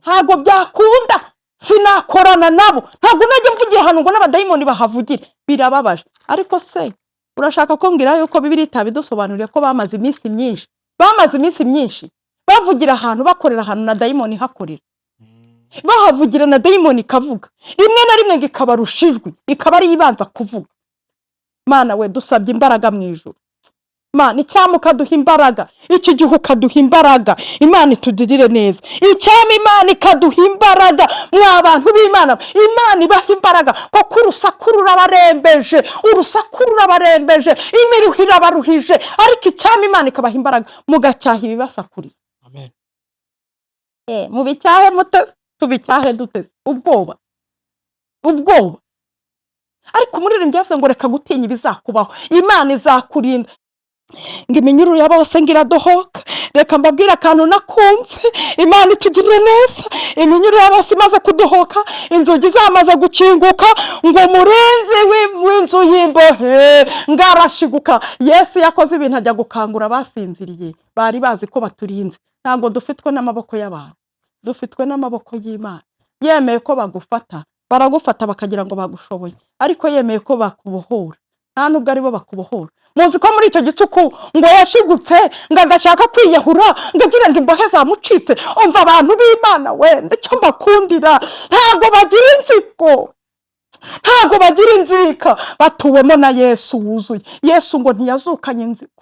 Ntabwo byakunda, sinakorana nabo, ntabwo najya mvugira ahantu ngo n'abadayimoni bahavugire. Birababaje. Ariko se urashaka kumbwira yuko Bibiliya itabidusobanuriye ko bamaze iminsi myinshi, bamaze iminsi myinshi bavugira ahantu, bakorera ahantu na dayimoni ihakorera, bahavugira na dayimoni ikavuga, rimwe na rimwe ngo ikabarusha ijwi, ikaba ariyo ibanza kuvuga? Mana we, dusabye imbaraga mu ijuru. Mana, icyampa ukaduha imbaraga, iki gihe ukaduha imbaraga. Imana itugirire neza. Icyampa Imana ikaduha imbaraga. Mwa bantu b'Imana, Imana ibaha imbaraga, kuko urusaku rurabarembeje, urusaku rurabarembeje, imiruho irabaruhije. Ariko icyampa Imana ikabaha imbaraga, mugacyaha ibibasakuriza. Amen. Mubicyahe mute? Tubicyahe duteze ubwoba, ubwoba. Ariko umuririmbyi yavuze ngo reka gutinya ibizakubaho, Imana izakurinda, ngo iminyururu ya bose ngo iradohoka. Reka mbabwire akantu nakunze. Imana itugirire neza. Iminyururu ya bose imaze kudohoka, inzugi zamaze gukinguka, ngo umurinzi w'inzu y'imbohe ngo arashiguka. Yesu yakoze ibintu, ajya gukangura abasinziriye bari bazi ko baturinze. Ntabwo dufitwe n'amaboko y'abantu, dufitwe n'amaboko y'Imana. Yemeye ko bagufata, baragufata, bakagira ngo bagushoboye, ariko yemeye ko bakubohora, nta nubwo aribo bakubohora. Muzi ko muri icyo gicuku ngo yashigutse, ngo agashaka kwiyahura, ngo agira ngo imbohe zamucitse. Umva, abantu b'Imana, wenda icyo mbakundira, ntabwo bagira inzigo, ntabwo bagira inzika, batuwemo na Yesu wuzuye. Yesu ngo ntiyazukanye inzigo,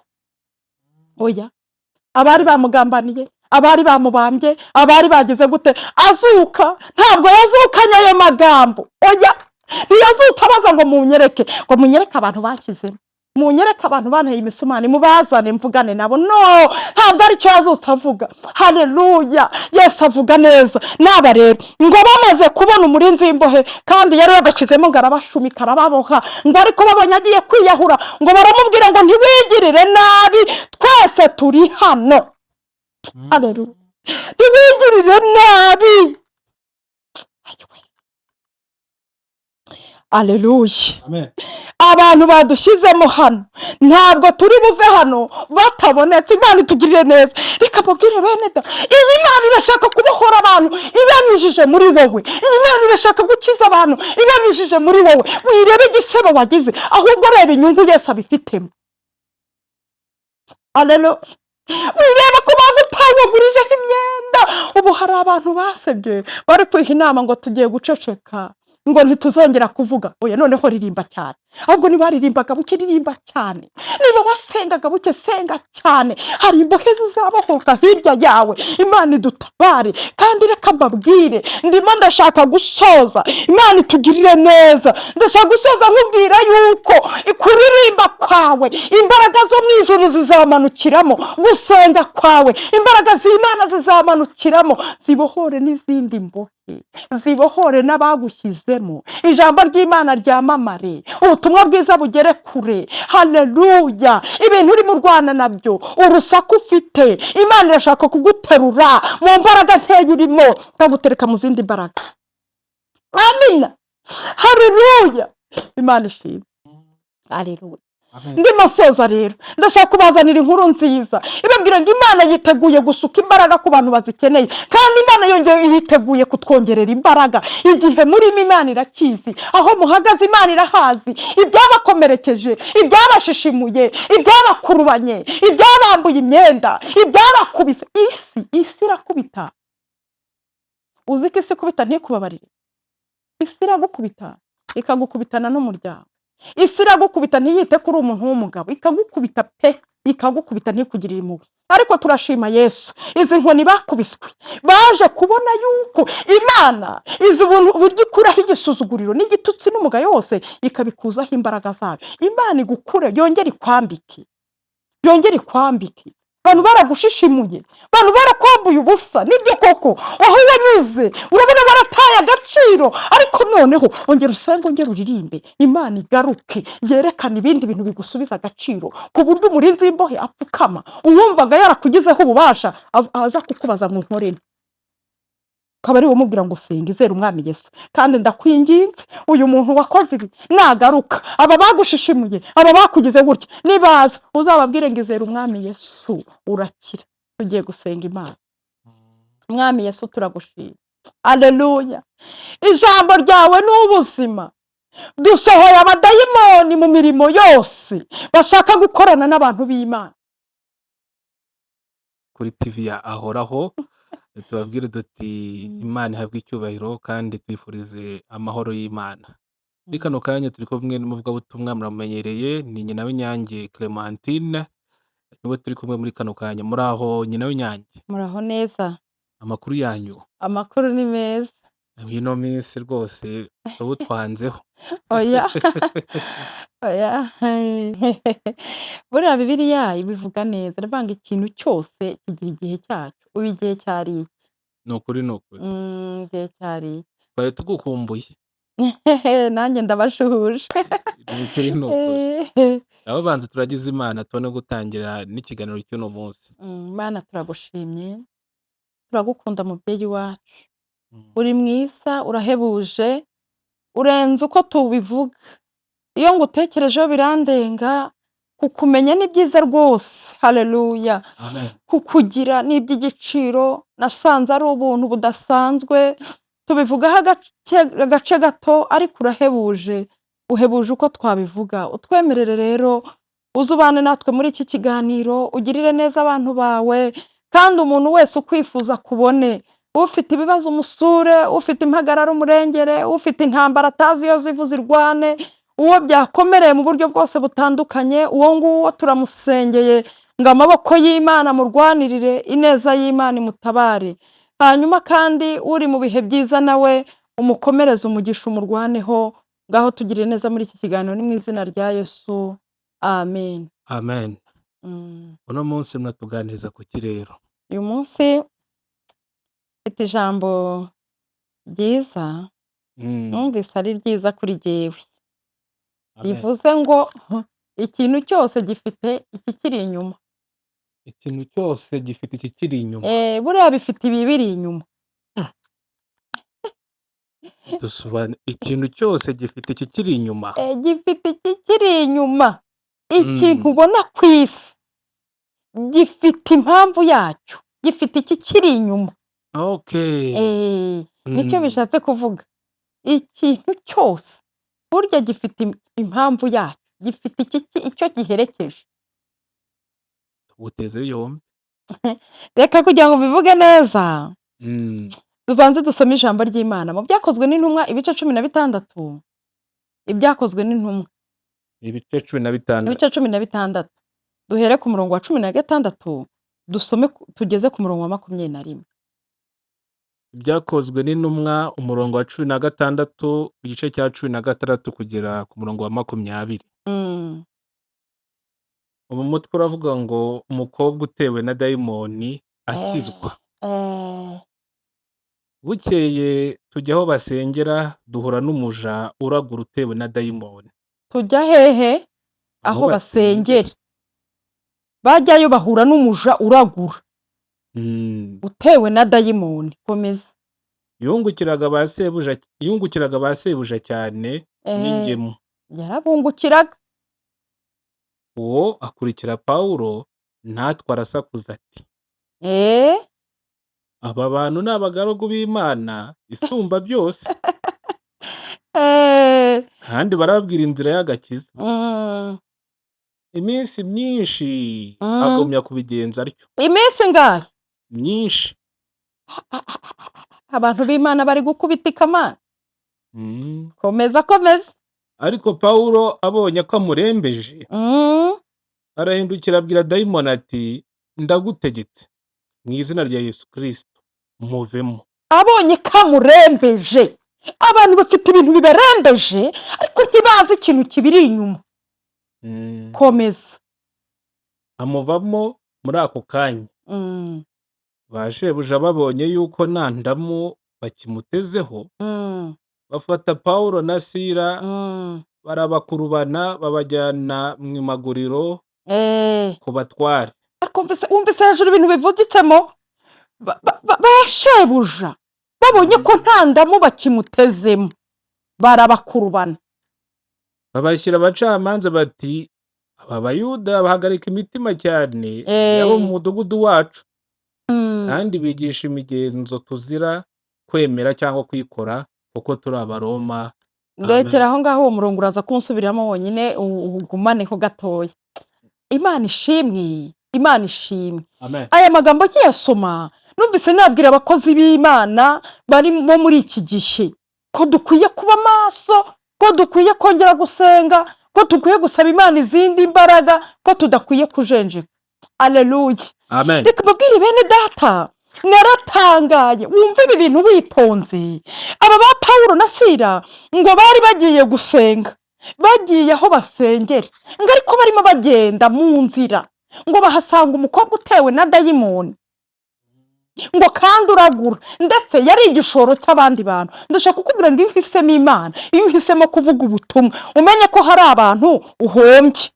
oya. Abari bamugambaniye, abari bamubambye, abari bagize gute, azuka ntabwo yazukanye ayo magambo, oya. Ntiyazutse abaza ngo munyereke, ngo munyereke abantu bashyizemo, munyereke abantu banteye imisumari, mubazane mvugane nabo. No, ntabwo aricyo yazutse avuga. Haleluya! Yesu avuga neza. N'aba rero ngo bamaze kubona umurinzi w'imbohe, kandi yari yabashyizemo ngo arabashumika, arababoha, ngo ariko babonye agiye kwiyahura, ngo baramubwira ngo ntiwigirire nabi, twese turi hano. Haleluya! Ntiwigirire nabi. Ayiwe. Aleluya! Amen. Abantu badushyizemo hano, ntabwo turi buve hano batabonetse. Imana itugirire neza. Reka mbabwire bene da, iyi Mana irashaka kubohora abantu ibanyujije muri wowe. Iyi Mana irashaka gukiza abantu ibanyujije muri wowe. Wirebe igisebo wagize, ahubwo reba inyungu Yesu abifitemo. Aleluya! Wireba ko bagutanyagurijeho imyenda. Ubu hari abantu basebye, bari kwiha inama ngo tugiye guceceka, ngo ntituzongera kuvuga. Oya, noneho ririmba cyane. Ahubwo niba waririmbaga buke, ririmba cyane. Niba wasengaga buke, senga cyane. Hari imbohe zizabohoka hirya yawe. Imana idutabare. Kandi reka mbabwire, ndimo ndashaka gusoza. Imana itugirire neza. Ndashaka gusoza nkubwira yuko kuririmba kwawe imbaraga zo mu ijuru zizamanukiramo, gusenga kwawe imbaraga z'Imana zizamanukiramo, zibohore n'izindi mbohe, zibohore n'abagushyizemo, ijambo ry'Imana ryamamare, ubutumwa bwiza bugere kure. Haleluya! Ibintu urimo urwana nabyo, urusaku ufite, Imana irashaka kuguterura mu mbaraga nkeya urimo, ikagutereka mu zindi mbaraga. Amina! Haleluya! Imana ishimwe! Haleluya! Amen. Ndimo soza rero, ndashaka kubazanira inkuru nziza ibabwira ngo Imana yiteguye gusuka imbaraga ku bantu bazikeneye, kandi Imana yongeye yiteguye kutwongerera imbaraga. Igihe murimo Imana irakizi, aho muhagaze Imana irahazi. Ibyabakomerekeje, ibyabashishimuye, ibyabakurubanye, ibyabambuye imyenda, ibyabakubise, isi irakubita. Uzi ko isi ikubita ntikubabarire? Isi iragukubita, ikagukubitana n'umuryango. Isi iragukubita ntiyite kuri umuntu w'umugabo, ikagukubita pe, ikagukubita ntikugirire impuhwe. Ariko turashima Yesu, izi nkoni bakubiswe baje kubona yuko Imana izi uburyo ikuraho igisuzuguriro n'igitutsi n'umugayo wose, ikabikuzaho imbaraga zayo. Imana igukure, yongere ikwambike, yongere ikwambike. Abantu baragushishimuye, abantu barakwambuye ubusa, nibyo koko. Aho wanyuze urabona barataye agaciro, ariko noneho ongera usenge, ongera uririmbe, Imana igaruke yerekane ibindi bintu bigusubiza agaciro, ku buryo umurinzi w'imbohe apfukama, uwumvaga yarakugizeho ububasha aza kukubaza ngo nkore nte? Ukaba ari we umubwira ngo senga, izere Umwami Yesu. Kandi ndakwinginze, uyu muntu wakoze ibi nagaruka, aba bagushishimuye, aba bakugize gutya, nibaza uzababwire ngo izere Umwami Yesu urakira. Tugiye gusenga Imana. Mwami Yesu, turagushima. Aleluya! Ijambo ryawe ni ubuzima. Dusohoye abadayimoni mu mirimo yose bashaka gukorana n'abantu b'Imana. Kuri TV ya Ahoraho tubabwire duti: "Imana ihabwe icyubahiro", kandi twifurize amahoro y'Imana. Muri kano kanya turi kumwe n'umuvugabutumwa muramenyereye, ni Nyina w'Inyange Clementine, niwe turi kumwe muri kano kanya. Muri aho, Nyina w'Inyange? Muraho neza. Amakuru yanyu? Amakuru ni meza. Ino minsi rwose utwanzeho. Oya, oya, buriya Bibiliya ibivuga neza, iravuga ngo ikintu cyose kigira igihe cyacyo. Ubu igihe cyari iki. Ni ukuri, ni ukuri. Igihe cyari iki. Twari tugukumbuye. Nanjye ndabashuhuje. Ni ukuri, ni ukuri. Aho banza turagize Imana, tubone gutangira n'ikiganiro cy'uno munsi. Mana, turagushimye, turagukunda mubyeyi wacu. Uri mwiza, urahebuje, urenze uko tubivuga. Iyo ngutekerejeho birandenga, kukumenya ni byiza rwose, haleluya. Amen. Kukugira ni iby'igiciro, nasanze ari ubuntu budasanzwe, tubivugaho agace gato, ariko urahebuje, uhebuje uko twabivuga. Utwemerere rero uze ubane natwe muri iki kiganiro, ugirire neza abantu bawe, kandi umuntu wese ukwifuza kubone. Ufite ibibazo umusure, ufite impagarara umurengere, ufite intambara atazi iyo ziva zirwane, uwo byakomereye mu buryo bwose butandukanye, uwo nguwo turamusengeye ngo amaboko y'Imana amurwanirire, ineza y'Imana imutabare. Hanyuma kandi uri mu bihe byiza nawe umukomereze umugisha, umurwaneho. Ngaho tugirire neza muri iki kiganiro, ni mu izina rya Yesu, amen. Amen. Uno munsi muratuganiriza ku ki rero? Uyu munsi mfite ijambo ryiza, numvise ari ryiza kuri jyewe. Amen. Rivuze ngo ikintu cyose gifite ikikiri inyuma. Ikintu cyose gifite ikikiri inyuma. Buriya bifite ibibiri inyuma. Ikintu cyose gifite ikikiri inyuma. Gifite ikikiri inyuma. Ikintu ubona ku isi gifite impamvu yacyo, gifite ikikiri inyuma. Nicyo bishatse kuvuga. Ikintu cyose burya gifite impamvu yacyo, gifite icyo giherekeje. Tuguteze yombi. Reka kugira ngo mbivuge neza, tubanze dusome ijambo ry'Imana mu Byakozwe n'Intumwa, ibice 16, Ibyakozwe n'Intumwa. Ibice 16. Ibice 16. Duhere ku murongo wa 16, dusome tugeze ku murongo wa 21. Ibyakozwe n'Intumwa, umurongo wa 16, igice cya 16 kugera ku murongo wa 20. Ubu mutwe uravuga ngo umukobwa utewe na dayimoni akizwa. Bukeye tujya aho basengera, duhura n'umuja uragura utewe na dayimoni. Tujya hehe? Aho basengera. Bajyayo bahura n'umuja uragura utewe na dayimoni. Komeza. Yungukiraga ba sebuja cyane n'ingemu. Yarabungukiraga. Uwo akurikira Pawulo natwe arasakuza ati: "Aba bantu ni abagaragu b'Imana isumba byose, kandi barababwira inzira y'agakiza." Iminsi myinshi agumya kubigenza atyo. Iminsi ingahe? Myinshi. Abantu b'Imana bari gukubitika, Mana. Komeza, komeza. Ariko Pawulo abonye ko amurembeje, arahindukira abwira dayimoni ati: "Ndagutegetse mu izina rya Yesu Kristo, muvemo." Abonye ko amurembeje. Abantu bafite ibintu bibarembeje, ariko ntibazi ikintu kibiri inyuma. Komeza. Amuvamo muri ako kanya. Ba shebuja babonye yuko nta ndamu bakimutezeho, bafata Pawulo na Sila, barabakurubana, babajyana mu maguriro ku batware. Ariko wumvise hejuru ibintu bivugitsemo? Ba shebuja babonye ko nta ndamu bakimutezemo, barabakurubana. Babashyira abacamanza bati: "Aba Bayuda bahagarika imitima cyane y'abo mu mudugudu wacu, kandi bigisha imigenzo tuzira." kwemera cyangwa kuyikora kuko turi Abaroma. Amen. Ndekera aho ngaho, uwo murongo uraza kunsubiramo wonyine, ugumaneho gatoya. Imana ishimwe, Imana ishimwe. Amen. Aya magambo nkiyasoma numvise nabwira abakozi b'Imana barimo muri iki gihe ko dukwiye kuba maso, ko dukwiye kongera gusenga, ko dukwiye gusaba Imana izindi mbaraga, ko tudakwiye kujenjeka. Aleluya. Amen. Reka mbabwire bene data, naratangaye. Wumve ibi bintu witonze. Aba ba Pawulo na Sira ngo bari bagiye gusenga, bagiye aho basengera, ngo ariko barimo bagenda mu nzira ngo bahasanga umukobwa utewe na dayimoni, ngo kandi uragura, ndetse yari igishoro cy'abandi bantu. Ndashaka kukubwira ngo iyo uhisemo Imana, iyo uhisemo kuvuga ubutumwa, umenye ko hari abantu uhombye.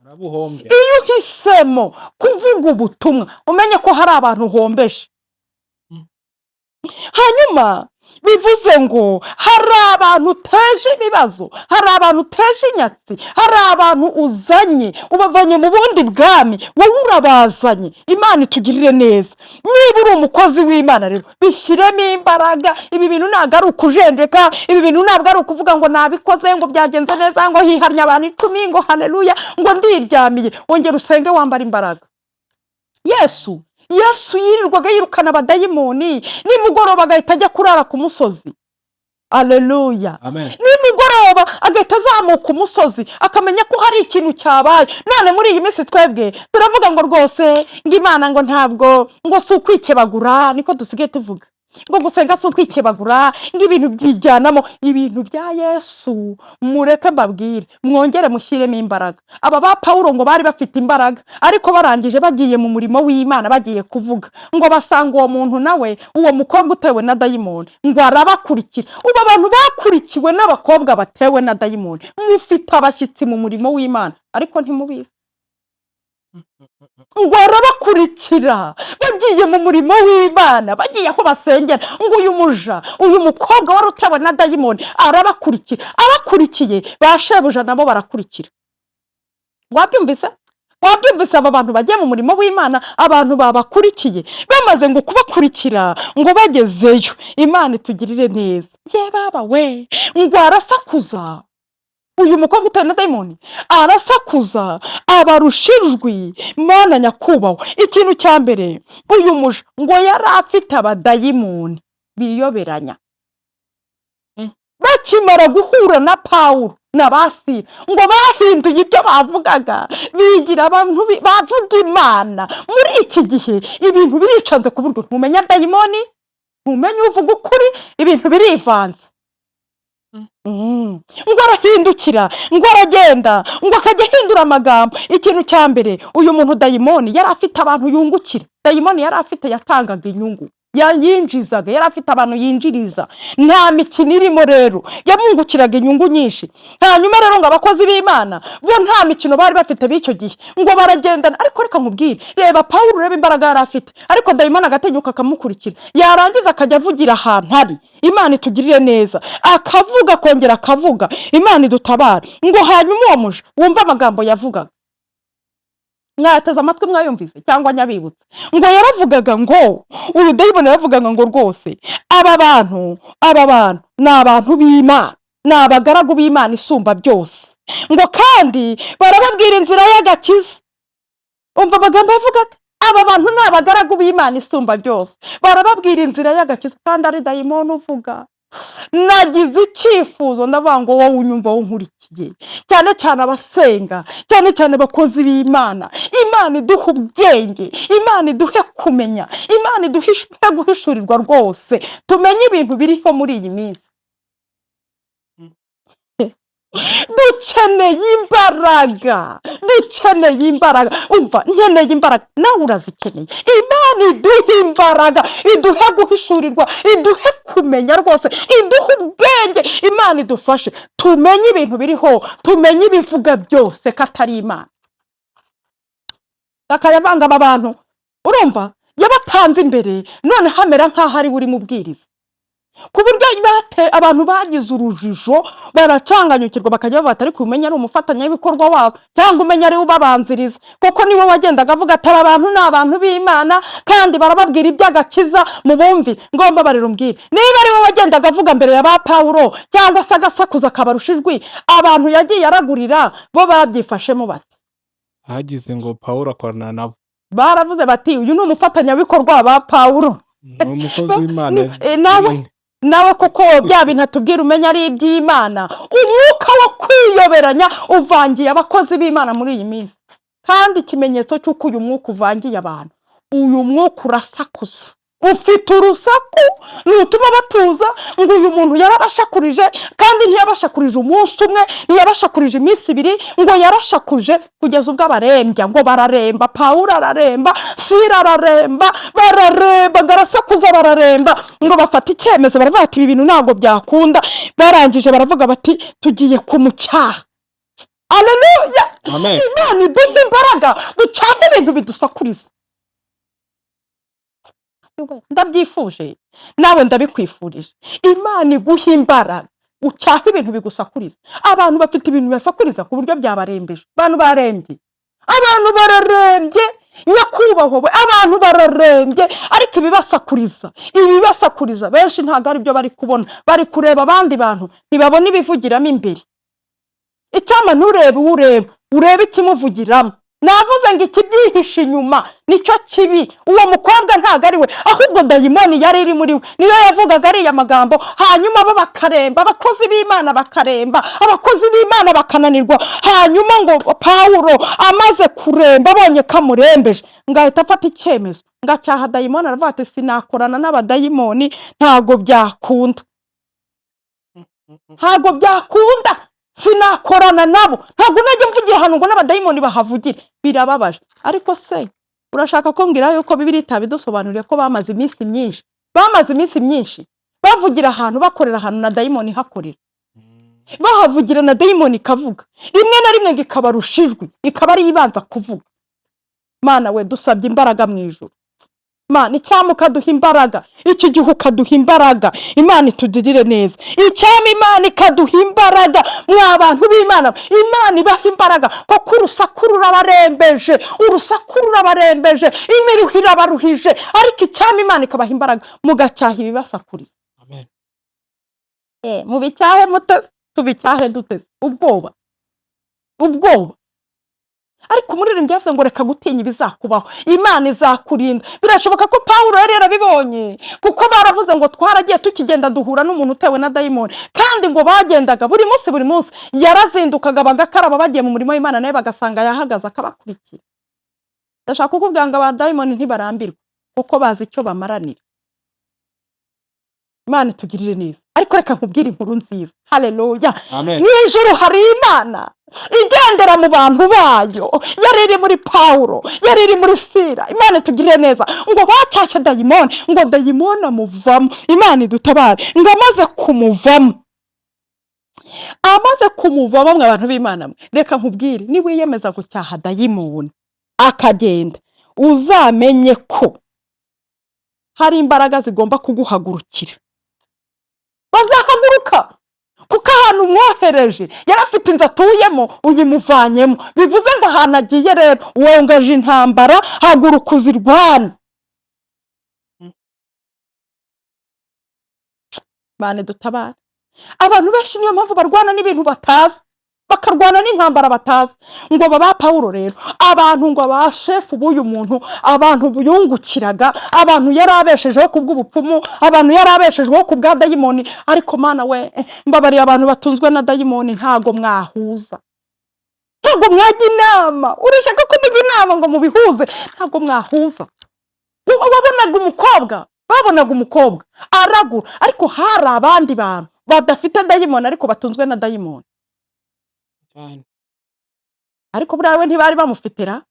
Arabuhombye. Iyo uhisemo kuvuga ubutumwa, umenye ko hari abantu uhombeje. Hanyuma bivuze ngo hari abantu uteje ibibazo, hari abantu uteje inyatsi, hari abantu uzanye ubavanye mu bundi bwami, wowe urabazanye. Imana itugirire neza. Niba uri umukozi w'Imana rero, bishyiremo imbaraga. Ibi bintu ntabwo ari ukujenjeka, ibi bintu ntabwo ari ukuvuga ngo nabikoze, ngo byagenze neza, ngo hihannye abantu 10, ngo haleluya, ngo ndiryamiye. Wongera usenge, wambara imbaraga. Yesu yirirwaga yirukana abadayimoni, nimugoroba agahita ajya kurara ku musozi. Aleluya. Amen. Nimugoroba agahita azamuka umusozi, akamenya ko hari ikintu cyabaye. None muri iyi minsi twebwe turavuga ngo rwose ngo Imana ngo ntabwo, ngo si ukwikebagura, niko dusigaye tuvuga, ngo gusenga si ukwikebagura, ngo ibintu byijyanamo. Ibintu bya Yesu, mureke mbabwire, mwongere mushyiremo imbaraga. Aba ba Pawulo ngo bari bafite imbaraga, ariko barangije bagiye mu murimo w'Imana, bagiye kuvuga, ngo basanga uwo muntu nawe, uwo mukobwa utewe na dayimoni, ngo arabakurikira. Ubu abantu bakurikiwe n'abakobwa batewe na dayimoni. Mufite abashyitsi mu murimo w'Imana ariko ntimubizi. Ngo arabakurikira bagiye mu murimo w'Imana, bagiye aho basengera, ngo uyu muja, uyu mukobwa wari utewe na dayimoni arabakurikira. Abakurikiye ba shebuja nabo barakurikira. Wabyumvise? Wabyumvise? Aba bantu bagiye mu murimo w'Imana, abantu babakurikiye. Bamaze ngo kubakurikira, ngo bagezeyo, Imana itugirire neza, ye baba we, ngo arasakuza. Uyu mukobwa utewe na dayimoni arasakuza, abarusha ijwi. Mana nyakubahwa! Ikintu cya mbere, uyu muja ngo yari afite abadayimoni biyoberanya. Bakimara guhura na Pawulo na ba Sira, ngo bahinduye ibyo bavugaga, bigira abantu bavuga Imana. Muri iki gihe ibintu biricanze ku buryo ntumenya dayimoni, ntumenya uvuga ukuri, ibintu birivanze. Ngo arahindukira, ngo aragenda, ngo akajya ahindura amagambo. Ikintu cya mbere, uyu muntu dayimoni yari afite abantu yungukira. Dayimoni yari afite, yatangaga inyungu, yinjizaga, yari afite abantu yinjiriza, nta mikino irimo. Rero yamwungukiraga inyungu nyinshi. Hanyuma rero ngo abakozi b'Imana bo nta mikino bari bafite b'icyo gihe, ngo baragendana. Ariko reka nkubwire, reba Pawulo, urebe imbaraga yari afite, ariko dayimoni agatinyuka akamukurikira, yarangiza akajya avugira ahantu ari. Imana itugirire neza. Akavuga, akongera akavuga. Imana idutabare. Ngo hanyuma uwo muja, wumve amagambo yavugaga. Mwateze amatwi, mwayumvise cyangwa nyabibutse? Ngo yaravugaga, ngo uyu dayimoni yaravugaga ngo rwose aba bantu, aba bantu ni abantu b'Imana, ni abagaragu b'Imana isumba byose, ngo kandi barababwira inzira y'agakiza. Umva amagambo yavugaga: aba bantu ni abagaragu b'Imana isumba byose, barababwira inzira y'agakiza, kandi ari dayimoni uvuga. Nagize icyifuzo, ndavuga ngo wowe unyumva, wowe unkurikiye, cyane cyane abasenga, cyane cyane abakozi b'Imana, Imana iduhe ubwenge, Imana iduhe kumenya, Imana iduhe guhishurirwa rwose, tumenye ibintu biriho muri iyi minsi. Dukeneye imbaraga, dukeneye imbaraga. Umva, nkeneye imbaraga, nawe urazikeneye. Imana iduhe imbaraga, iduhe guhishurirwa, iduhe kumenya rwose, iduhe ubwenge. Imana idufashe tumenye ibintu biriho, tumenye ibivuga byose ko atari Imana. Akayabanga aba bantu, urumva yabatanze imbere, none hamera nk'aho ari we urimo ubwiriza. Ku buryo abantu bagize urujijo, baracanganyukirwa, bakajya bavuga ati: "Ariko umenya ari umufatanyabikorwa wabo, cyangwa umenya ari we ubabanziriza," kuko niwe wagendaga avuga ati: "Aba bantu ni abantu b'Imana kandi barababwira iby'agakiza, mubumvire." Ngomba barira umbwire niba ari we wagendaga avuga mbere ya ba Pawulo, cyangwa se agasakuza akabarusha ijwi. Abantu yagiye aragurira bo babyifashemo bati? Hagize ngo Pawulo akorana nabo. Baravuze bati: "Uyu ni umufatanyabikorwa wa ba Pawulo." Ni umukozi w'Imana. Nawe koko bya bintu atubwira umenya ari iby'Imana. Umwuka wo kwiyoberanya uvangiye abakozi b'Imana muri iyi minsi, kandi ikimenyetso cy'uko uyu mwuka uvangiye abantu, uyu mwuka urasakuza, ufite urusaku ntutuma batuza. Ngo uyu muntu yarabashakurije, kandi ntiyabashakurije umunsi umwe, ntiyabashakurije iminsi 2, ngo yarashakuje kugeza ubwo abarembya. Ngo bararemba, Pawulo araremba, Sira araremba, bararemba, ngo arasakuza bararemba. Ngo bafata icyemezo, baravuga ati: "Ibi bintu ntabwo byakunda." Barangije baravuga bati: "Tugiye kumucyaha." Aleluya! Amen. Imana iduha imbaraga ducane ibintu bidusakuriza. Ndabyifuje, nawe ndabikwifurije. Imana iguha imbaraga ucyaha ibintu bigusakuriza. Abantu bafite ibintu bibasakuriza ku buryo byabarembeje. Abantu barembye, abantu bararembye, nyakubahwa we, abantu bararembye. Ariko ibibasakuriza benshi ntabwo ari byo bari kubona. Bari kureba abandi bantu, ntibabona ibivugiramo imbere. Icyama nturebe uwo ureba, urebe ikimuvugiramo. Navuze ngo ikibyihishe inyuma nicyo kibi. Uwo mukobwa ntabwo ari we, ahubwo dayimoni yari iri muri we niyo yavugaga ariya magambo, hanyuma bo bakaremba, abakozi b'Imana bakaremba, abakozi b'Imana bakananirwa. Hanyuma ngo Pawulo amaze kuremba, abonye ko amurembeje, ngo ahita afata icyemezo, ngo acyaha dayimoni. Aravuga ati: "Sinakorana n'abadayimoni, ntabwo byakunda, ntabwo byakunda, sinakorana nabo, ntabwo najya mvugira ahantu ngo n'abadayimoni bahavugire." Birababaje. Ariko se urashaka kumbwira yuko Bibiliya itabidusobanuriye ko bamaze iminsi myinshi, bamaze iminsi myinshi bavugira ahantu, bakorera ahantu na dayimoni ihakorera, bahavugira na dayimoni ikavuga, rimwe na rimwe ngo ikabarusha ijwi, ikaba ariyo ibanza kuvuga? Mana we, dusabye imbaraga mu ijuru. Mana, icyama ukaduha imbaraga, iki gihe ukaduha imbaraga. Imana itugirire neza. Icyama Imana ikaduha imbaraga. Mwa bantu b'Imana, Imana ibaha imbaraga, kuko urusaku rurabarembeje, urusaku rurabarembeje, imiruho irabaruhije. Ariko icyama Imana ikabaha imbaraga mugacyaha ibibasakuriza. Amen. Mubicyahe mute? Tubicyahe duteze ubwoba, ubwoba. Ariko umuririmbyi yavuze ngo: "Reka gutinya ibizakubaho, Imana izakurinda." Birashoboka ko Pawulo yari yarabibonye, kuko baravuze ngo: "Twaragiye, tukigenda duhura n'umuntu utewe na dayimoni." Kandi ngo bagendaga buri munsi, buri munsi yarazindukaga, bagakaraba, bagiye mu murimo w'Imana, nawe bagasanga yahagaze akabakurikira. Ndashaka kukubwira ngo abadayimoni ntibarambirwa, kuko bazi icyo bamaranira. Imana itugirire neza. Ariko reka nkubwire inkuru nziza. Haleluya! Amen. Mu ijuru hari Imana igendera mu bantu bayo. Yari iri muri Pawulo, yari iri muri Sira. Imana itugirire neza. Ngo bacyashye dayimoni, ngo dayimoni amuvamo. Imana idutabare. Ngo amaze kumuvamo, amaze kumuvamo, mwe abantu b'Imana mwe, reka nkubwire: niwiyemeza gucyaha dayimoni akagenda, uzamenye ko hari imbaraga zigomba kuguhagurukira. Bazahaguruka, kuko ahantu umwohereje yari afite inzu atuyemo, uyimuvanyemo. Bivuze ngo ahantu agiye rero wongaje intambara, haguruka uzirwane. Imana dutabare. Abantu benshi niyo mpamvu barwana n'ibintu batazi, bakarwana n'intambara batazi. Ngo aba ba Pawulo rero, abantu ngo ba shefu b'uyu muntu, abantu buyungukiraga, abantu yari abeshejeho ku bw'ubupfumu, abantu yari abeshejweho ku bwa dayimoni. Ariko Mana we, mbabariye, abantu batunzwe na dayimoni ntago mwahuza, ntabwo mwajya inama. Urashaka ko mujya inama ngo mubihuze? Ntabwo mwahuza. Wabonaga umukobwa, babonaga umukobwa aragura, ariko hari abandi bantu badafite dayimoni ariko batunzwe na dayimoni. Cyane. Ariko buriya we ntibari bamufitira.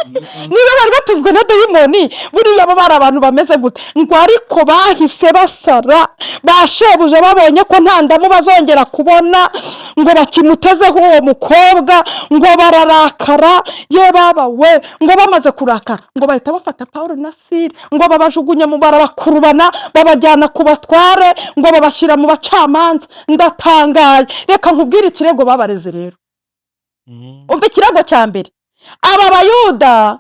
Niba bari batunzwe na dayimoni, buriya bo bari abantu bameze gute? Ngo ariko bahise basara ba shebuja babonye ko nta ndamu bazongera kubona, ngo bakimutezeho uwo mukobwa, ngo bararakara. Ye baba we! Ngo bamaze kurakara, ngo bahita bafata Paul na Sire, ngo babajugunya mu, barabakurubana, babajyana ku batware, ngo babashyira mu bacamanza. Ndatangaye. Reka nkubwire ikirego babareze rero. Umva ikirego cya mbere: aba Bayuda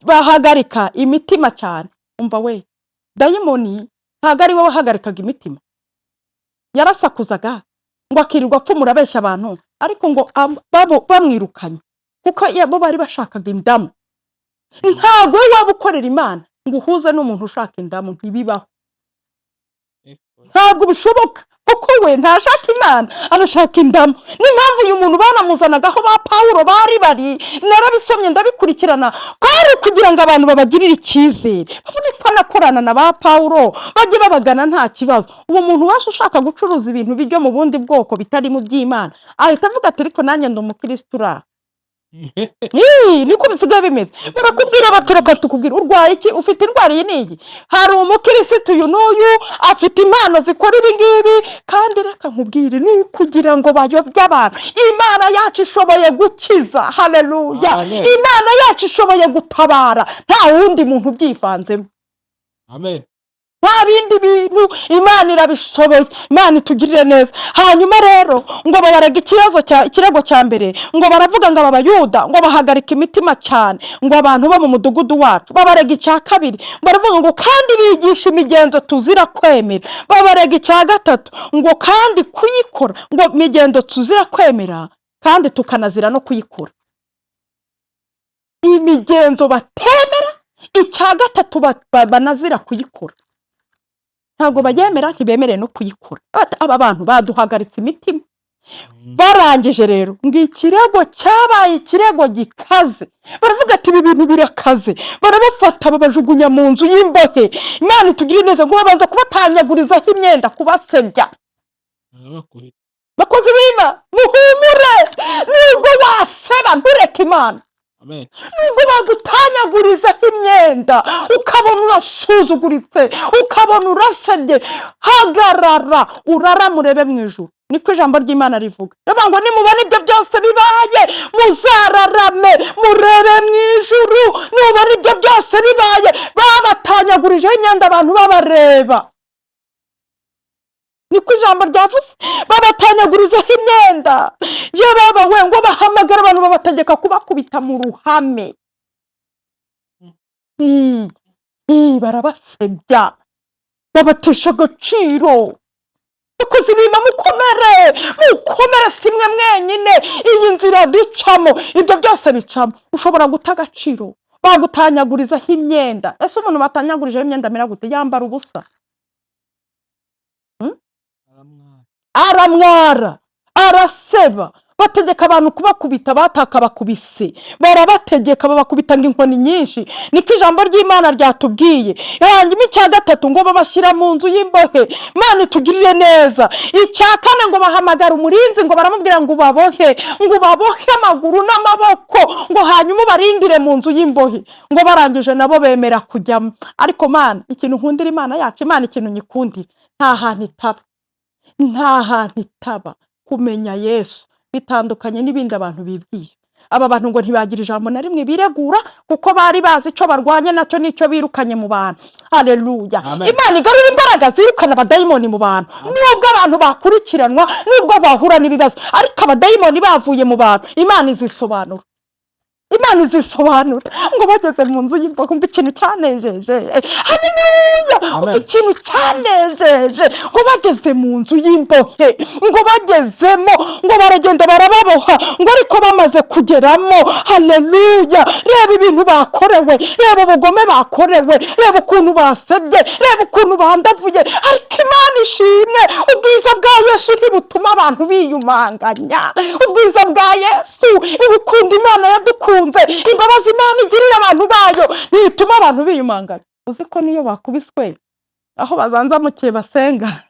bahagarika imitima cyane. Umva we, dayimoni ntabwo ari we wahagarikaga imitima, yarasakuzaga ngo akirirwa apfumura, abeshya abantu, ariko ngo bamwirukanye kuko bo bari bashakaga indamu. Ntabwo waba ukorera Imana ngo uhuze n'umuntu ushaka indamu, ntibibaho, ntabwo bishoboka, kuko we ntashaka Imana, arashaka indamu. N'impamvu uyu muntu banamuzanagaho ba Pawulo bari bari, narabisomye ndabikurikirana, kwari kugira ngo abantu babagirire icyizere, babone ko anakorana na ba Pawulo, bajye babagana nta kibazo. Uwo muntu waje ushaka gucuruza ibintu bijya mu bundi bwoko bitari mu by'Imana, ahita avuga ati: "Ariko nanjye ndi umukirisitu uraha." Ii, niko bisigaye bimeze. Barakubwira bati: "Reka tukubwira, urwaye iki? Ufite indwara iyi n'iyi. Hari umukirisitu uyu n'uyu afite impano zikora ibi ngibi." Kandi reka nkubwire, ni ukugira ngo bayobye abantu. Imana yacu ishoboye gukiza, haleluya! Amen. Imana yacu ishoboye gutabara, nta wundi muntu ubyivanzemo. Amen. Nta bindi bintu, Imana irabishoboye. Imana itugirire neza. Hanyuma rero ngo babaraga ikibazo cya ikirego cya mbere, ngo baravuga ngo aba Bayuda ngo bahagarika imitima cyane, ngo abantu bo mu mudugudu wacu. Babarega icya kabiri, baravuga ngo kandi bigisha imigenzo tuzira kwemera. Babarega icya gatatu, ngo kandi kuyikora, ngo imigenzo tuzira kwemera kandi tukanazira no kuyikora, imigenzo batemera, icya gatatu banazira kuyikora. Ntabwo bayemera, ntibemerewe no kuyikora. Aba bantu baduhagaritse imitima. Barangije rero, ngo ikirego cyabaye ikirego gikaze, baravuga ati: "Ibi bintu birakaze." Barabafata, babajugunya mu nzu y'imbohe. Imana itugirire neza. Ngo babanza kubatanyagurizaho imyenda, kubasebya. Barabakubita. Bakozi b'Imana, muhumure. Nubwo waseba, ntureke Imana. Amen. Nubwo bagutanyagurizaho imyenda, ukabona urasuzuguritse, ukabona urasebye, hagarara, urarame, urebe mu ijuru. Niko ijambo ry'Imana rivuga. Rivuga ngo nimubona ibyo byose bibaye, muzararame murebe mu ijuru. Nubona ibyo byose bibaye, babatanyagurijeho imyenda abantu babareba, niko ijambo ryavuze. Babatanyagurizaho imyenda ye baba we! Ngo bahamagara abantu, babategeka kubakubita mu ruhame. Ii, barabasebya, babatesha agaciro. Bakozi b'Imana, mukomere, mukomere. Si mwe mwenyine iyi nzira ducamo, ibyo byose bicamo. Ushobora guta agaciro, bagutanyagurizaho imyenda. Ese umuntu batanyagurijeho imyenda amera gute? Yambara ubusa. Aramwara. Aramwara, araseba. Bategeka abantu kubakubita, bataka bakubise, barabategeka, babakubita ngo inkoni nyinshi, niko ijambo ry'Imana ryatubwiye. Hanyuma icya gatatu, ngo babashyira mu nzu y'imbohe. Imana itugirire neza. Icya kane, ngo bahamagara umurinzi, ngo baramubwira ngo ubabohe, ngo ubabohe amaguru n'amaboko, ngo hanyuma ubarindire mu nzu y'imbohe. Ngo barangije nabo bemera kujyamo. Ariko Mana, ikintu nkundira Imana yacu, Imana ikintu nyikundira, nta hantu itaba, nta hantu itaba. Kumenya Yesu bitandukanye n'ibindi abantu bibwira. Aba bantu ngo ntibagira ijambo na rimwe biregura, kuko bari bazi icyo barwanya nacyo n'icyo birukanye mu bantu. Haleluya! Amen. Imana igarura imbaraga zirukana abadayimoni mu bantu. Nubwo abantu bakurikiranwa, nubwo bahura n'ibibazo, ariko abadayimoni bavuye mu bantu, Imana izisobanura, Imana izisobanura. Ngo bageze mu nzu y'imbohe, umva ikintu cyanejeje, haleluya! Amen. Umva ikintu cyanejeje: ngo bageze mu nzu y'imbohe, ngo bagezemo, ngo baragenda barababoha, ngo ariko bamaze kugeramo, haleluya, reba ibintu bakorewe, reba ubugome bakorewe, reba ukuntu basebye, reba ukuntu bandavuye, ariko Imana ishimwe, ubwiza bwa Yesu ntibutuma abantu biyumanganya. Ubwiza bwa Yesu, urukundo Imana yadukunze, imbabazi Imana igirira abantu bayo, ntituma abantu biyumanganya. Uzi ko niyo bakubiswe, aho bazanzamukiye basenga,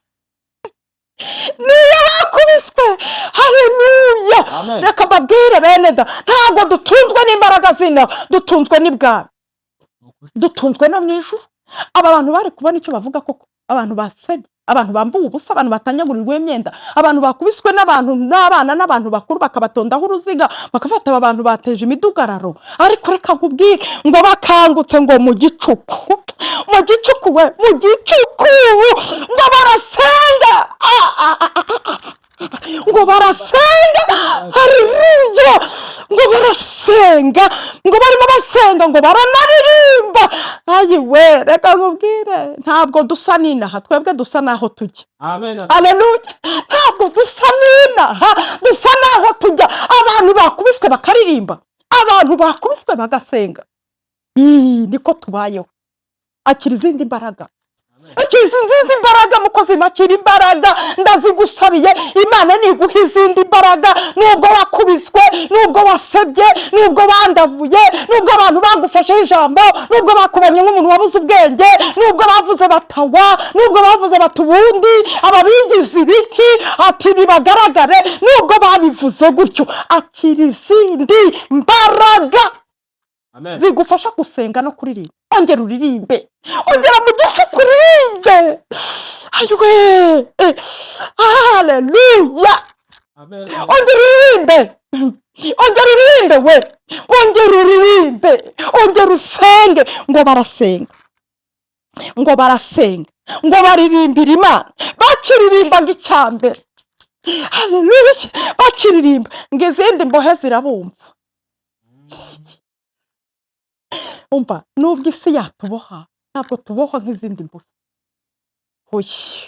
niyo Bakubiswe. Haleluya. Amen. Reka mbabwire bene da, ntabwo dutunzwe n'imbaraga zino, dutunzwe n'ibwami, dutunzwe no mu ijuru. Aba bantu bari kubona icyo bavuga koko? Abantu basebye, abantu bambuwe ubusa, abantu batanyagurirwa imyenda, abantu bakubiswe n'abantu n'abana n'abantu bakuru, bakabatondaho uruziga, bakafata aba bantu bateje imidugararo. Ariko reka nkubwire ngo bakangutse ngo mu gicuku, mu gicuku we, mu gicuku ngo barasenga. Ah, ah, ah, ah, ah. Ngo barasenga. Haleluya. Ngo barasenga, ngo barimo basenga, ngo baranaririmba. Ayiwe, reka nkubwire, ntabwo dusa n'inaha, twebwe dusa n'aho tujya. Amen. Haleluya. Ntabwo dusa n'inaha, dusa n'aho tujya. Abantu bakubiswe bakaririmba, abantu bakubiswe bagasenga. Ii, niko tubayeho. Akira izindi mbaraga, akira izindi mbaraga, mukozi, akira imbaraga, ndazigusabiye. Imana niguha izindi mbaraga, nubwo wakubiswe, nubwo wasebye, nubwo bandavuye, nubwo abantu bagufasheho ijambo, nubwo bakubonye nk'umuntu wabuze ubwenge, nubwo bavuze batawa, nubwo bavuze bati ubundi ababigize ibiki, ati bibagaragare, nubwo babivuze gutyo, akira izindi mbaraga Amen. zigufasha gusenga no kuririmba. Ongera uririmbe, ongera mu gicuku uririmbe. Ayiwe, haleluya. Amen. Ongera uririmbe, ongera uririmbe we, ongera uririmbe, ongera usenge. Ngo barasenga, ngo barasenga, ngo baririmbira Imana. Bakiririmba, ngo icyambere, haleluya, bakiririmba, ngo izindi mbohe zirabumva. Umva, nubwo isi yatuboha, ntabwo tubohwa nk'izindi mbohe. Hoya,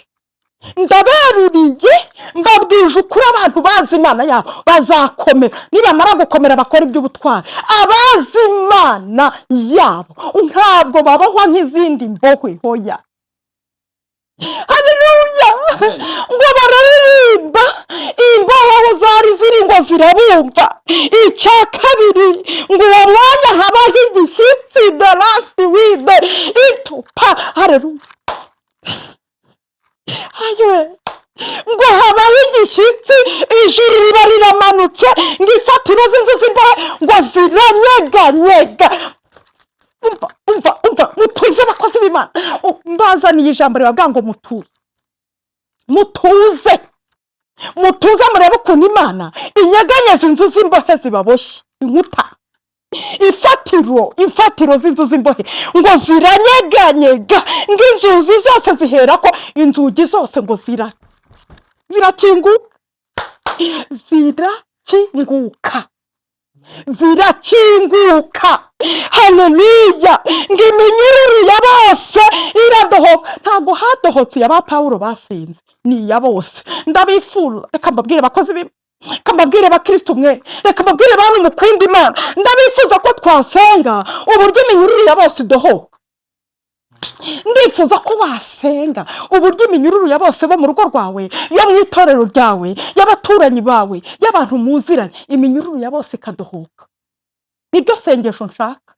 ndaberuriye, mbabwije ukuri, abantu bazi Imana yabo bazakomera. Nibamara gukomera bakora iby'ubutwari. Abazi Imana yabo ntabwo babohwa nk'izindi mbohe. Hoya, haleluya. Ngo bararirimba, imbohe aho zari ziri ngo zirabumva. Icya kabiri, ngo uwo mwanya habaho igishyitsi darasi wide itupa. Haleluya. Ayiwe, ngo habaho igishyitsi, ijuru riba riramanutse, ngo imfatiro z'inzu z'imbohe ngo ziranyeganyega. Umva, umva, umva, mutuze abakozi b'Imana. Mbazaniye ijambo ribabwira ngo mutuze, mutuze, mutuze, murebe ukuntu Imana inyeganyeza inzu z'imbohe zibaboshye. Inkuta, imfatiro, imfatiro z'inzu z'imbohe ngo ziranyeganyega, ngo inzuzi zose zihera ko inzugi zose ngo zirakinguka, zirakinguka, zirakinguka. Haleluya. Ngo iminyururu ya bose iradohoka. Ntabwo hadohotse iya ba Pawulo basinze, ni iya bose. Ndabifura, reka mbabwire bakozi b'Imana, reka mbabwire bakirisitu mwe, reka mbabwire bantu mukunda Imana, ndabifuza ko twasenga uburyo iminyururu ya bose idohoka. Ndifuza ko wasenga uburyo iminyururu ya bose bo mu rugo rwawe, yo mu itorero ryawe, y'abaturanyi bawe, y'abantu muziranye, iminyururu ya bose ikadohoka. Nibyo sengesho nshaka,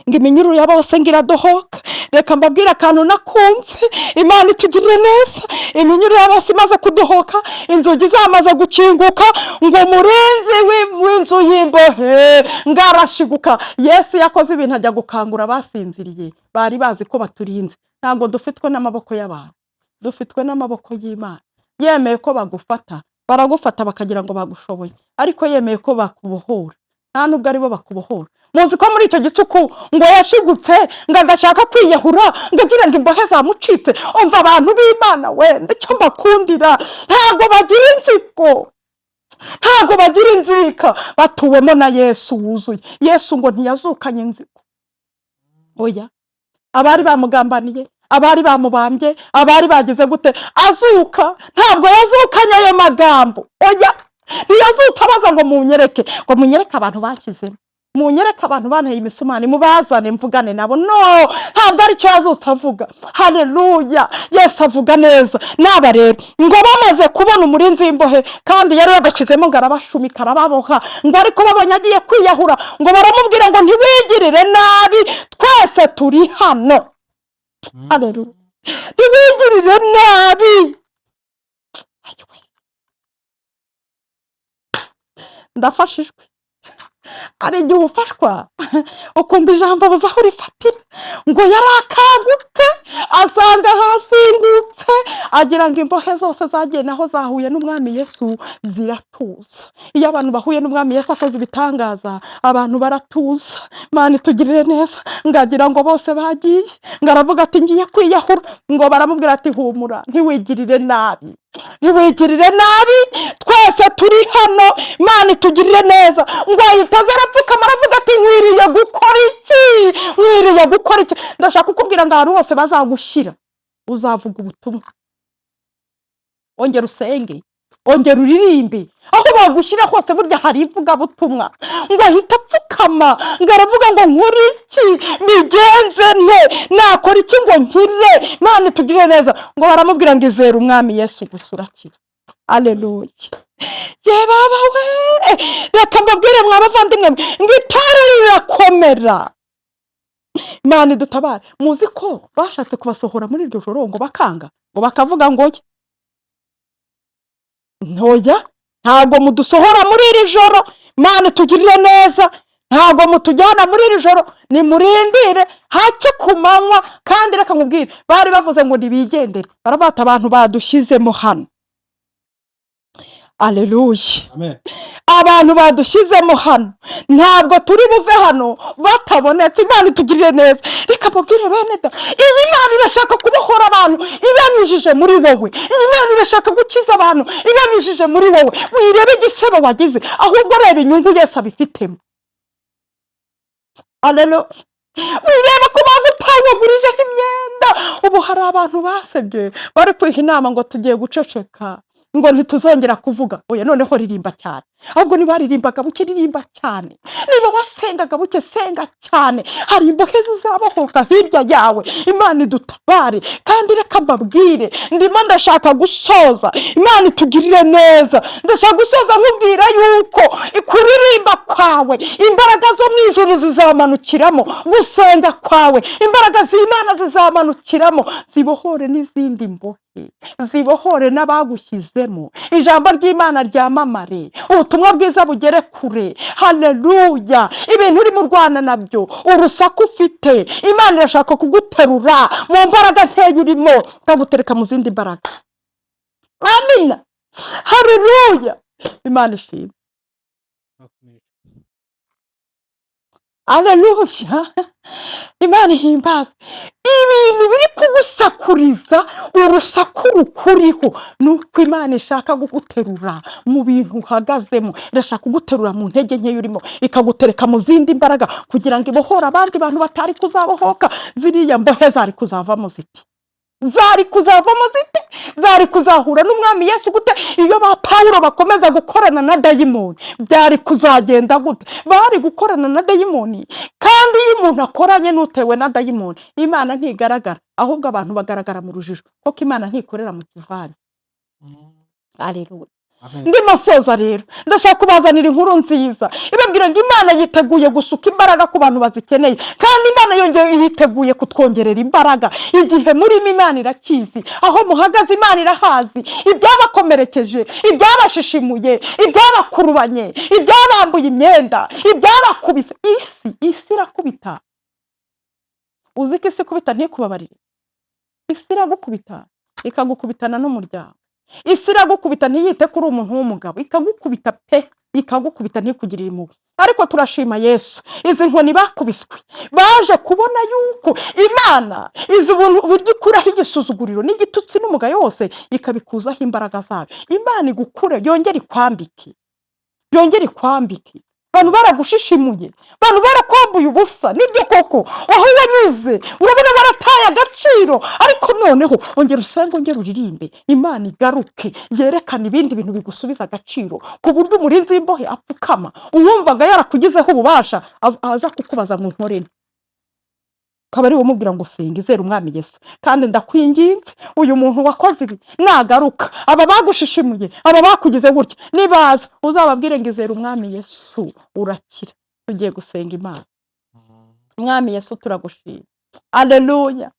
ngo iminyururu ya bose ngo iradohoka. Reka mbabwire akantu nakunze. Imana itugirire neza. Iminyururu ya bose imaze kudohoka, inzugi zamaze gukinguka, ngo umurinzi w'inzu y'imbohe ngo arashiguka. Yesu yakoze ibintu, ajya gukangura abasinziriye bari bazi ko baturinze. Ntabwo dufitwe n'amaboko y'abantu, dufitwe n'amaboko y'Imana. Yemeye ko bagufata, baragufata, bakagira ngo bagushoboye, ariko yemeye ko bakubohora, nta nubwo aribo bakubohora. Muzi ko muri icyo gicuku ngo yashigutse, ngo agashaka kwiyahura, ngo agira ngo imbohe zamucitse. Umva, abantu b'Imana wenda icyo mbakundira, ntabwo bagira inzigo, ntabwo bagira inzika, batuwemo na Yesu wuzuye. Yesu ngo ntiyazukanye inzigo. Oya, abari bamugambaniye, abari bamubambye, abari bagize gute, azuka ntabwo yazukanye ayo magambo. Oya, ntiyazutse abaza ngo munyereke, ngo munyereke abantu bashyizemo, munyereke abantu banteye imisumari, mubazane mvugane nabo. No, ntabwo aricyo yazutse avuga. Haleluya. Yesu avuga neza. N'aba rero ngo bamaze kubona umurinzi w'imbohe, kandi yari yagashyizemo ngo arabashumika, arababoha, ngo ariko babonye agiye kwiyahura, ngo baramubwira ngo ntiwigirire nabi, twese turi hano. Haleluya. Ntiwigirire nabi. Ayiwe. Ndafashijwe. Hari igihe ufashwa ukumva ijambo buze aho urifatira, ngo yarakangutse asanga hasingutse, agira ngo imbohe zose zagiye naho zahuye n'umwami Yesu ziratuza. Iyo abantu bahuye n'umwami Yesu akoze ibitangaza, abantu baratuza. Imana itugirire neza. Ngo agira ngo bose bagiye, ngo aravuga ati ngiye kwiyahura, ngo baramubwira ati humura, ntiwigirire nabi, ntiwigirire nabi, twese turi hano, Imana itugirire neza. Ngo ahita aza arapfukama aravuga ati nkwiriye gukora iki? Nkwiriye gukora iki? Ndashaka kukubwira ngo ahantu hose bazagushyira uzavuga ubutumwa, ongera usenge, ongera uririmbe, aho bagushyira hose burya hari ivugabutumwa. Ngo ahita apfukama, ngo aravuga ngo nkore iki? Mbigenze nte? Nakora iki ngo nkire? Imana itugirire neza. Ngo baramubwira ngo izere umwami Yesu gusa urakira. Aleluya. Ye baba we, reka mbabwire mwa bavandimwe mwe, ngo itorero rirakomera. Imana idutabare. Muzi ko bashatse kubasohora muri iryo joro ngo bakanga, ngo bakavuga ngo oya, ntoya, ntabwo mudusohora muri iri joro, Imana itugirire neza, ntabwo mutujyana muri iri joro, nimurindire hake ku manywa. Kandi reka nkubwire, bari bavuze ngo nibigendere, baravuga ati abantu badushyizemo hano. Aleluya. Amen. Abantu badushyizemo hano, ntabwo turi buve hano batabonetse. Imana itugirire neza. Reka mbabwire bene da, iyi Mana irashaka kubohora abantu ibanyujije muri wowe. Iyi Mana irashaka gukiza abantu ibanyujije muri wowe. Wirebe igisebo wagize, ahubwo reba inyungu Yesu abifitemo. Aleluya. Wireba ko bagutanyagurijeho imyenda. Ubu hari abantu basebye bari kwiha inama ngo tugiye guceceka, ngo ntituzongera kuvuga. Oya, noneho ririmba cyane. Ahubwo niba waririmbaga buke, ririmba cyane. Niba wasengaga buke, senga cyane. Hari imbohe zizabohoka hirya yawe. Imana idutabare. Kandi reka mbabwire, ndimo ndashaka gusoza, Imana itugirire neza. Ndashaka gusoza nkubwira yuko kuririmba kwawe imbaraga zo mu ijuru zizamanukiramo, gusenga kwawe imbaraga z'Imana zizamanukiramo, zibohore n'izindi mbohe, zibohore n'abagushyizemo. Ijambo ry'Imana ryamamare, ubutumwa bwiza bugere kure. Haleluya. Ibintu urimo urwana nabyo, urusaku ufite, Imana irashaka kuguterura mu mbaraga nkeya urimo, ikagutereka mu zindi mbaraga. Amina. Haleluya. Imana ishimwe. Aleluya. Imana ihimbaze. Ibintu biri kugusakuriza, urusaku rukuriho, ni uko Imana ishaka kuguterura mu bintu uhagazemo. Irashaka kuguterura mu ntege nkeya urimo, ikagutereka mu zindi mbaraga kugira ngo ibohore abandi bantu batari kuzabohoka. Ziriya mbohe zari kuzavamo ziti? Zari kuzavamo zite? Zari kuzahura n'umwami Yesu gute? Iyo ba Pawulo bakomeza gukorana na dayimoni byari kuzagenda gute? Bari gukorana na dayimoni. Kandi iyo umuntu akoranye n'utewe na dayimoni, Imana ntigaragara, ahubwo abantu bagaragara mu rujijo, kuko Imana ntikorera mu kivange. Aleluya. Amen. Ndimo soza rero, ndashaka kubazanira inkuru nziza ibabwira ngo Imana yiteguye gusuka imbaraga ku bantu bazikeneye, kandi Imana yongeye yiteguye kutwongerera imbaraga. Igihe murimo Imana irakizi, aho muhagaze Imana irahazi. Ibyabakomerekeje, ibyabashishimuye, ibyabakurubanye, ibyabambuye imyenda, ibyabakubise, isi irakubita. Uzi ko isi ikubita ntikubabarire? Isi iragukubita ikagukubitana n'umuryango. Isi iragukubita ntiyite kuri umuntu w'umugabo, ikagukubita pe, ikagukubita ntikugirire impuhwe. Ariko turashima Yesu, izi nkoni bakubiswe baje kubona yuko Imana izi uburyo ikuraho igisuzuguriro n'igitutsi n'umugayo wose, ikabikuzaho imbaraga zayo. Imana igukure, yongere ikwambike, yongere ikwambike. Abantu baragushishimuye, abantu barakwambuye ubusa, nibyo koko, aho wanyuze urabona barataye agaciro, ariko noneho ongera usenge, ongera uririmbe, Imana igaruke yerekane ibindi bintu bigusubiza agaciro, ku buryo umurinzi w'imbohe apfukama, uwumvaga yarakugizeho ububasha aza kukubaza ngo nkore nte? Ukaba ari we umubwira ngo senga, izere umwami Yesu. Kandi ndakwinginze, uyu muntu wakoze ibi nagaruka, aba bagushishimuye, aba bakugize gutya, nibaza uzababwire ngo izere umwami Yesu urakira. Tugiye gusenga Imana. Mwami Yesu, turagushima. Aleluya.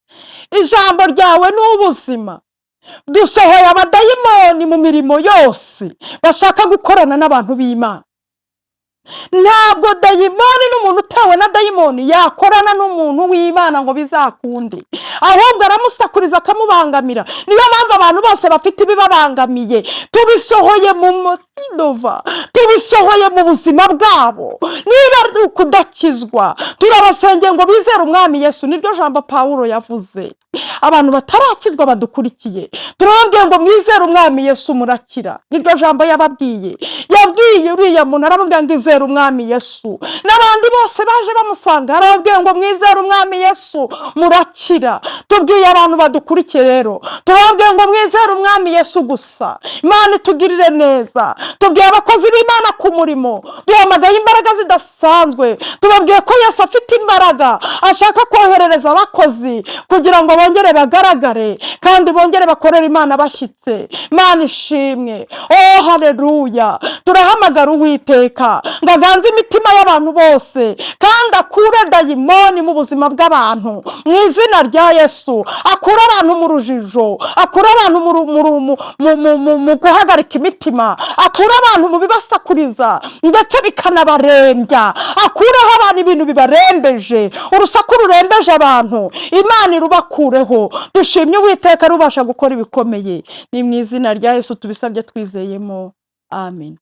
Ijambo ryawe ni ubuzima. Dusohoye abadayimoni mu mirimo yose bashaka gukorana n'abantu b'Imana. Ntabwo dayimoni n'umuntu utewe na dayimoni yakorana n'umuntu w'Imana ngo bizakunde, ahubwo aramusakuriza akamubangamira. Niyo mpamvu abantu bose bafite ibibabangamiye tubisohoye mu mutidova, tubisohoye mu buzima bwabo. Niba ari ukudakizwa, turabasengeye ngo bizere Umwami Yesu. Niryo jambo Pawulo yavuze. Abantu batarakizwa badukurikiye, turababwiye ngo mwizere Umwami Yesu murakira. Niryo jambo yababwiye. Yabwiye uriya muntu, aramubwira ngo izere Umwami Yesu. N'abandi bose baje bamusanga, arababwiye ngo mwizere Umwami Yesu murakira. Tubwiye abantu badukurikiye rero, turababwiye ngo mwizere Umwami Yesu gusa, Imana itugirire neza. Tubwiye abakozi b'Imana ku murimo, duhamagaye imbaraga zidasanzwe. Tubabwiye ko Yesu afite imbaraga, ashaka koherereza abakozi kugira ngo bongere bagaragare kandi bongere bakorere Imana bashyitse. Imana ishimwe. Oh, haleluya! Turahamagara Uwiteka ngo aganze imitima y'abantu bose kandi akure dayimoni mu buzima bw'abantu mu izina rya Yesu. Akure abantu mu rujijo, akure abantu mu guhagarika imitima, akure abantu mu bibasakuriza ndetse bikanabarembya, akureho abantu ibintu bibarembeje, urusaku rurembeje abantu, Imana irubakureho. Dushimye Uwiteka rubasha gukora ibikomeye. Ni mu izina rya Yesu tubisabye twizeyemo, amen.